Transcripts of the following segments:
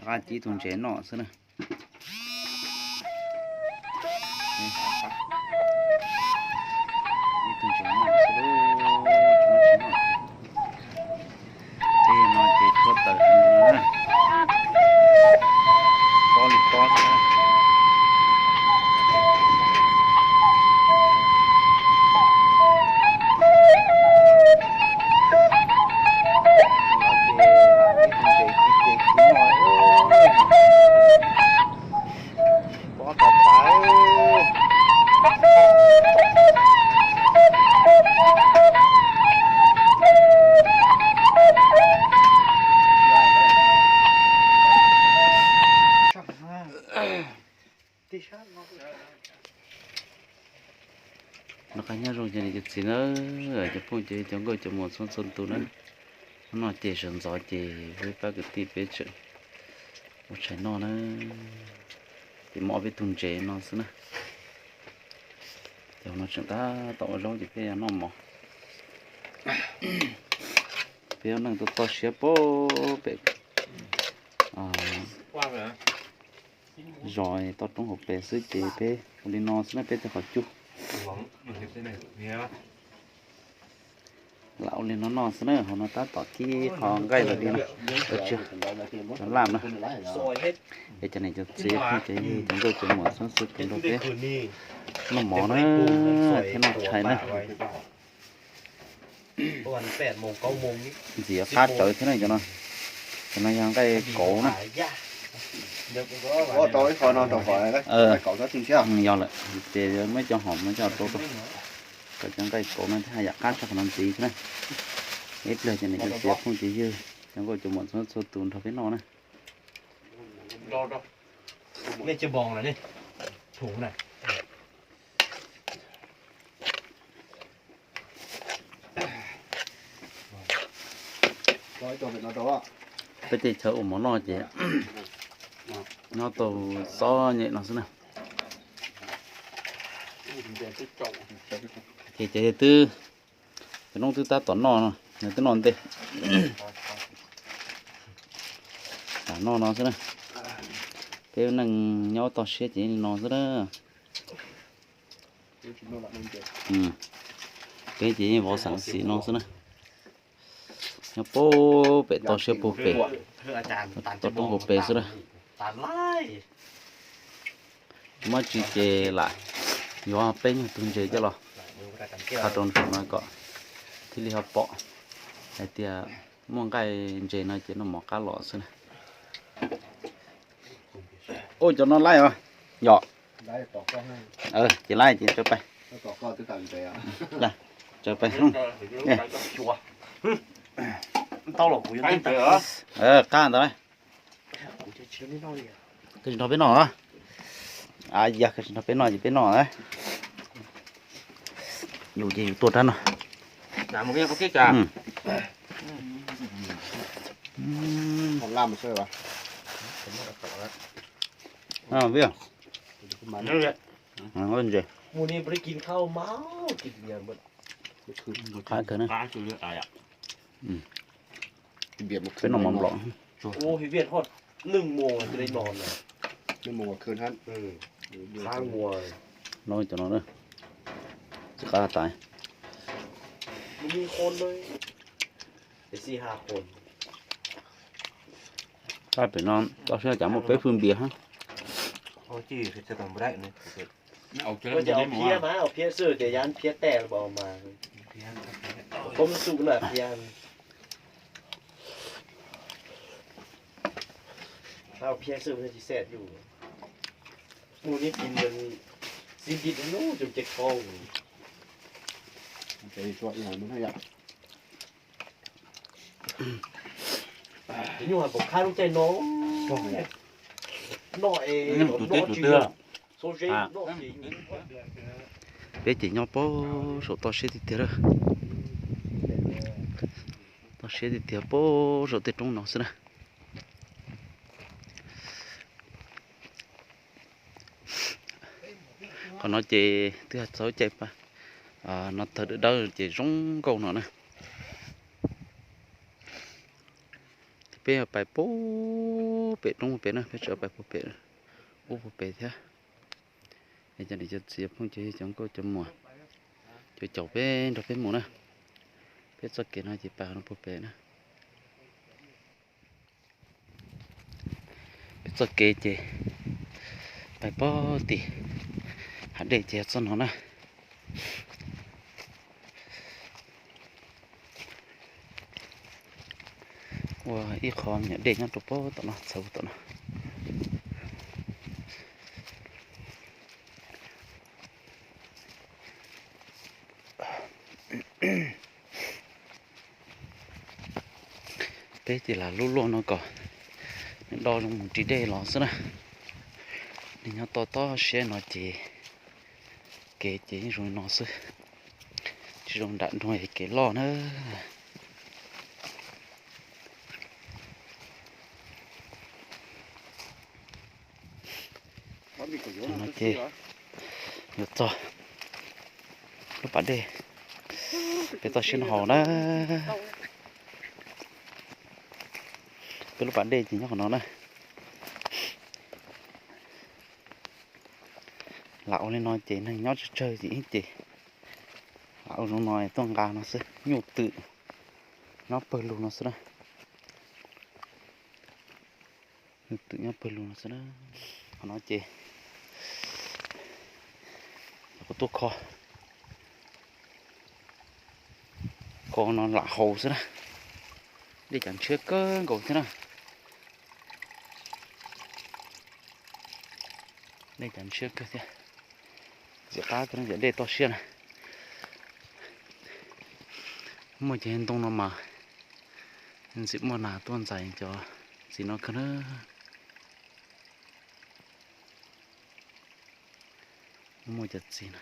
Pab ib tug ntses noj xwb na. Ib tug ntses noj xwb lauj, tsis muaj tsis noj. Tej no ces tshuav tawm no na. Tob li tob xwb. Noj qab nyob zoo cov niam cov txiv na, cov phooj cov ywg cov nkauj cov muam txhua txhua tus na. Hnub no ces sawv ntxov ces peb pab kwv tij peb tseem ua tshais noj na. Ces muaj ob peb tug ntses no xwb na. Ces hauv no tseem tab tom ua zaub ces peb noj mov. Peb ua neej tuaj toj siab pem zos toj roob hauv pes xwb ces peb ua li no xwb na, peb tej qhov cub. Lam ua li no noj xwb na, hauv no tab tom kib qho nqaij los li no, cov laj na. Es cov niam cov txiv phooj cov ywg cov nkauj cov muam txhua txhua tus nrog peb noj mov na, thiab noj tshais na. Ntxim qab tsawv thiab na cov no. Cov no yog nqaij kauv na. Yog lawm, ces muab cov hom no coj rau rau, kom cov nqaij kauv no thiaj haj yam qab tshaj qhov no ntxiv thiab na. Ib pliag cov niam cov txiv phooj cov ywg cov nkauj cov muam txhua txhua tus nrog peb noj na. Peb tej chaw ua mov noj ces nyob tau txom nyem no xwb na. Ces cov twb, cov noob twb tab tom noj no, nws twb noj ntej. Tam noj no xwb na. Peb neej nyob toj siab ces li no xwb na. Peb ces yeej vov xeem xim no xwb na. Nyob puag pem toj siab puag pem, toj roob puag pem xwb na. Muab tsis ces lam yuav peb nyuag tug ntses coj los qha rau saum no kom thiaj li ho pom hais tias muaj nqaij ntses no ces noj mov qab los xwb na. Ua cov no laib os, yom. Ces laib ces tsaws pais. Tsaws pais. Qab ntawd. Koj tsis nrog peb noj los? Yog koj tsis nrog peb noj ces peb noj na. Yus ces yus tuaj rab no. Ntses. Qab kawg na. Peb noj mov nplom. No cov no na, tsis qab tas. Qab pem no toj siab cas muaj peb hwj npias hab. Nyuj hais pom khab lub caij no, noj es noj tsis yog. Peb ces nyob puag saum toj siab tiag tiag lawm. Toj siab tiag tiag puag saum tej roob no xwb na. Qhov no ces twb txog caij no tawg dawb dawb ces zoo nkauj no na. Tus Peb pais puag pem roob puag pem na, peb tseem pais puag pem ub puag pem thiab. Es cov niam cov txiv phooj ywg cov nkauj cov muam, cov caum peb nrog peb mus na. Peb txoj kev no ces pais no puag pem na. Peb txoj kev ces pais puag tim hav dej ces yog txoj no na. Ua ib qho me nyuam dej nyob rau puag tom no, txhawv puag tom no. Peb ces lam lub luaj no kom nws do zoo mus ris dej los xwb na. Nws nyob toj toj siab no ces kev ces yeej zoo li no xwb, tsis zoo nram nroog es kev loj na. No ces yuav txog lub pas dej peb toj siab no hauv na. Peb lub pas dej ces nyob qhov no na. Lam ua li no ces neeg nyob tsawg tsawg ces ib ces lam ua zoo no tuaj nqa no xwb, nyuj twm nyob pawg lug no xwb na. Nyuj twm nyob pawg lug no xwb na. Qhov no ces kuv tuaj kho, kho no lam haus xwb na. Dej cas ntshiab kawg nkaus thiab na. Dej cas ntshiab kawg thiab. Ntxim qab kawg no, dej toj siab na. Muaj cov ntoo no mas ntxim muaj nas tuaj ntxais cov txiv no kawg na. Muaj cov txiv na.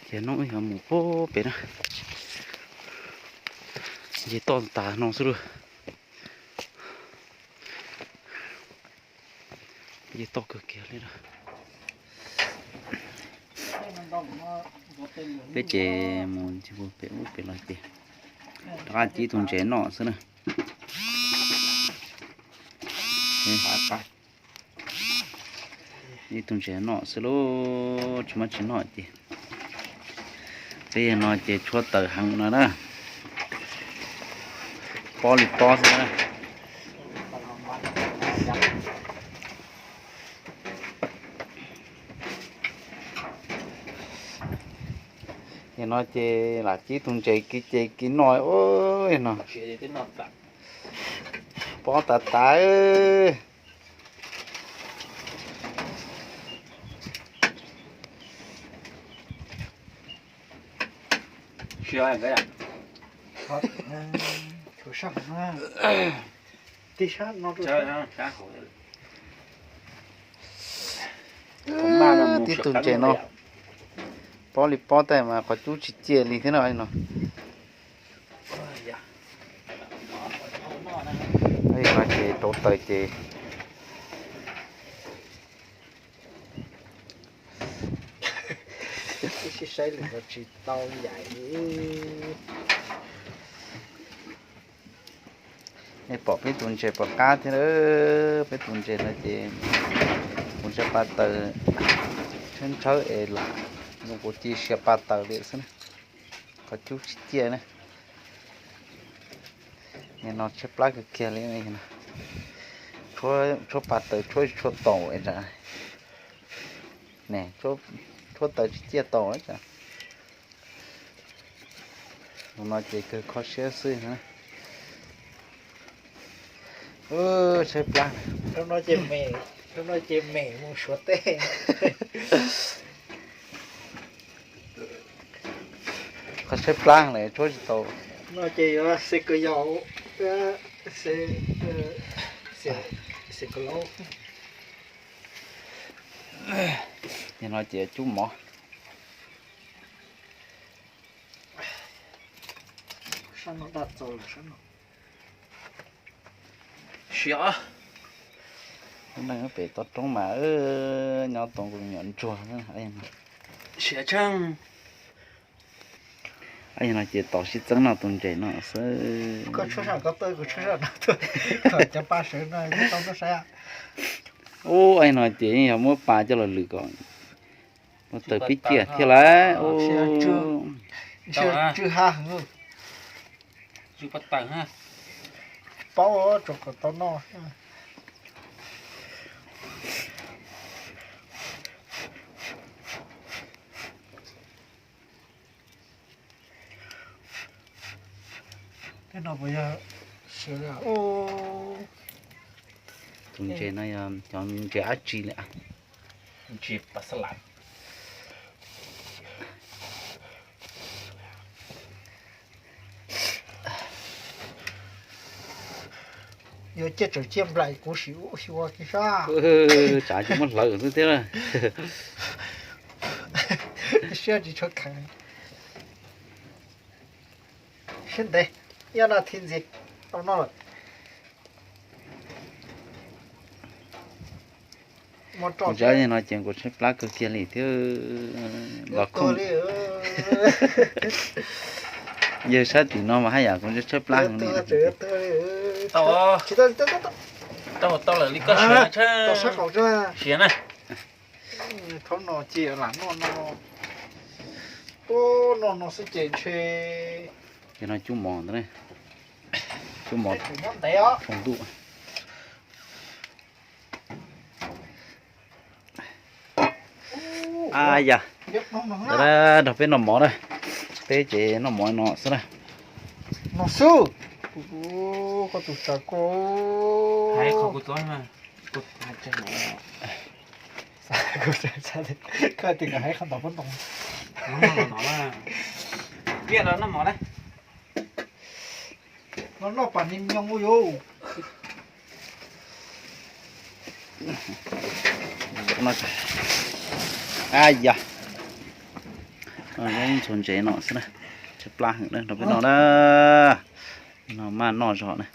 Ces hnub wb yuav mus puag pem na, nce toj tas no xwb lauj. Nce toj kawg kiag li na. Peb ces mus ncig puag pem ub pem los ces rov qab cib ib tug ntses noj xwb na. Ib tug ntses noj xwb lauj, tsis muaj tsis noj ces. Peb yog no ces tshuab taws heev no na, pob li pob xwb na. Yog no ces lam cib tus ntses kiv ces kiv noj no. Pob tas tas. Tib tus ntses no, pob li pob tab mas qhov cub tsis ciaj li thiab no no. No ces rau taws ces sib saib lwm no tsis tau yaim li. Nej pom peb tus ntses puas qab thiab. Peb tus ntses no ces kuv ntsia pa taws tshawb ntshawb es lam, kuv cia siab pa taws li xwb na, qhov cub tsis ciaj na. Nim no tshaib plab kawg kiag li. Tshuab pa taws tshuab tshuab taus, tshuab taws tsis ciaj taus. Tus no ces kawg kho siab xwb. Tshaib plab. Tus no ces me mus Suav teb. Qhov tshaib plab lawm tshuab tsis tau. No ces yuav xi kawg yau, xi kawg laub. Nim no ces cub mov. Sab no daj txaus lawm sab no. Siav. Lub neej pem toj roob mas nyob tau nkaus me nyuam ntsuag. Siav tseeb. Yog no ces tos sib txeeb noj tus ntses no xwb. Ub, yog no ces yog muab pa coj los lwm kom muab tawg pib ciaj thiab lawm. Ub, Tus ntses no yog cov ntses dab tsi li? Ntses pas xab lam. Yuav ciaj tsawv ciaj nplaim kuv sim ua kiag sab. Tsav tsis muab hlawv xwb thiab. Siab tsis tshua kheev. Siab ntev, ib ob nas this ntxiv tau noj lawm. Kuv tsav no ces kuv tshaib plab kawg kiag li thiab. Los kho yawg sab tim no mas haj yam kuv tshaib plab heev li. Tau lawm li koj siav na. Thaum no ces lam noj no, noj no xwb ces ntshe. Ces no cub mov ntawd, cub mov ntev os, foom ntuj. A yam, nrog peb noj mov na, peb ces noj mov no xwb na. No xwb, koj tus tsav ko. Koj tias kom hais qhov ntawd pob ntoo. Noj mov na. No noj pam ni nyoos ua yus. A yam, ntxhua ntsev no xwb na, tshaib plab heev na, nrog peb noj na. No maj noj zog na.